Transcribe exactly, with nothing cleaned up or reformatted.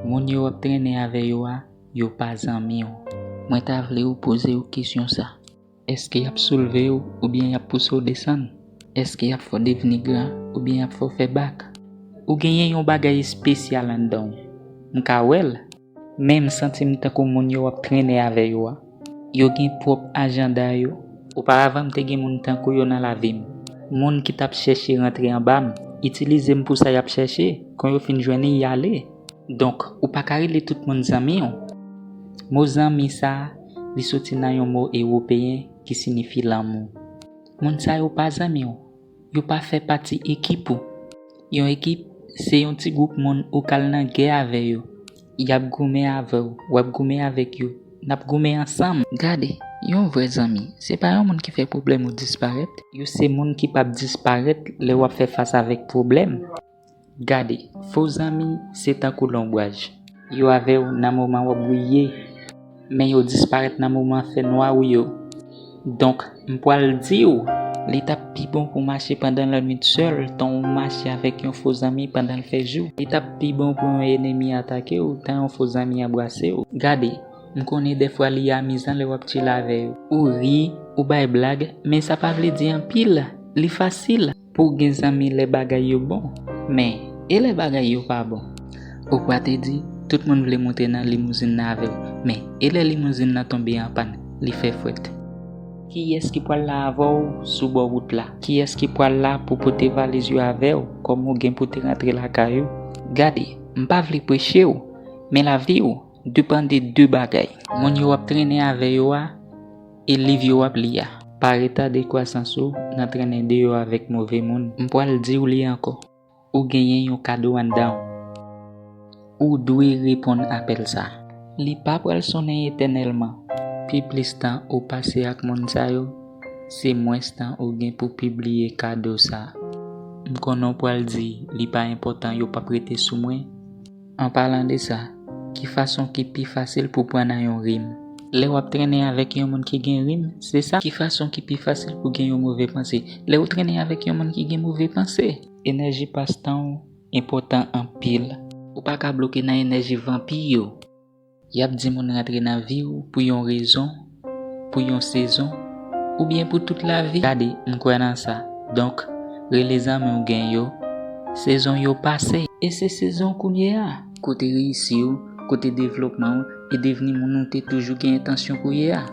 Moun yo w ap trennen avè yo a, yo pa zanmi w. Mwen ta vle ou poze yo kesyon sa. Èske y ap soulve w oubyen y ap pouse w desann? Èske y ap fè w devni gran oubyen y ap fè w fè bak? Ou genyen yon bagay espesyal anndan w. M ka wè l. Men m santi m tankou moun yo w ap trennen avè yo a, yo gen pwòp ajanda yo. Oparavan, m te gen moun tankou yo nan lavi m. Moun ki t ap chèche rantre anba m, itilize m pou sa y ap chèche, kon yo fin jwenn li, y ale. Donk, ou pa ka rele tout moun zanmi w. Mo zanmi sa a, li soti nan yon mo ewopeyen ki siyifi lanmou. Moun sa yo pa zanmi w. Yo pa fè pati ekip ou. Yon ekip, se yon ti gwoup moun ou k al nan gè avè yo. Y ap goumen avè w, w ap goumen avèk yo. N ap goumen ansanm. Gade, yon vrè zanmi, se pa yon moun ki fè pwoblèm ou disparèt. Yo se moun ki p ap disparèt lè w ap fè fas avèk pwoblèm. Gade, fo zanmi, se tankou lonbraj. Yo avè w nan moman w ap briye, men yo disparèt nan moman fènwa ou yo. Donk, m pral di w, li t ap pi bon pou w mache pandan lannwit sèl, tan w mache avèk yon fo zanmi pandan l fè jou. Li t ap pi bon pou yon enemi atake w, tan yon fo zanmi anbrase w. Gade, m konnen dèfwa li amizan lè w ap tchil avè yo. Ou ri, ou bay blag, men sa pa vle di anpil, li fasil. Pou w gen zanmi lè bagay yo bon, men e lè bagay yo pa bon? Oprah te di, tout moun vle monte nan limouzin nan avè w, men e lè limouzin nan tonbe anpàn, li fè frèt? Kiyès ki pral la avè w sou bò wout la? Kiyès ki pral la pou pote valiz yo avè w, kòm ou gen pou te rantre lakay ou? Gade, m pa vle preche w, men lavi w depann de de bagay. Moun yo w ap trennen avè yo a, e liv yo w ap li a. Pa retade kwasans ou nan trennen deyò avèk move moun. M pral di w li ankò. Ou genyen yon kado anndan w. Ou dwe reponn apèl sa. Li pa pral sonnen etènèlman. Pi plis tan ou pase ak moun sa yo, se mwens tan ou gen pou pibliye kado sa. M konnen w pral di, li pa enpòtan, yo p ap rete sou mwen. An palan de sa, ki fason ki pi fasil pou pran nan yon rim? Lè w ap trennen avèk yon moun ki gen rim, se sa. Ki fason ki pi fasil pou gen yon move panse? Lè w trennen avèk yon moun ki gen move panse. Enèji pastan w enpòtan anpil. Ou pa ka bloke nan enèji vanpi yo. Y ap di moun rantre nan vi w pou yon rezon, pou yon sezon, oubyen pou tout lavi. Gade, m kwè nan sa. Donk, rele zanmi w gen yo. Sezon yo pase. E se sezon kounye a. Kote reyisi w, kote devlopman w, e devni moun ou te toujou gen entansyon pou ye a.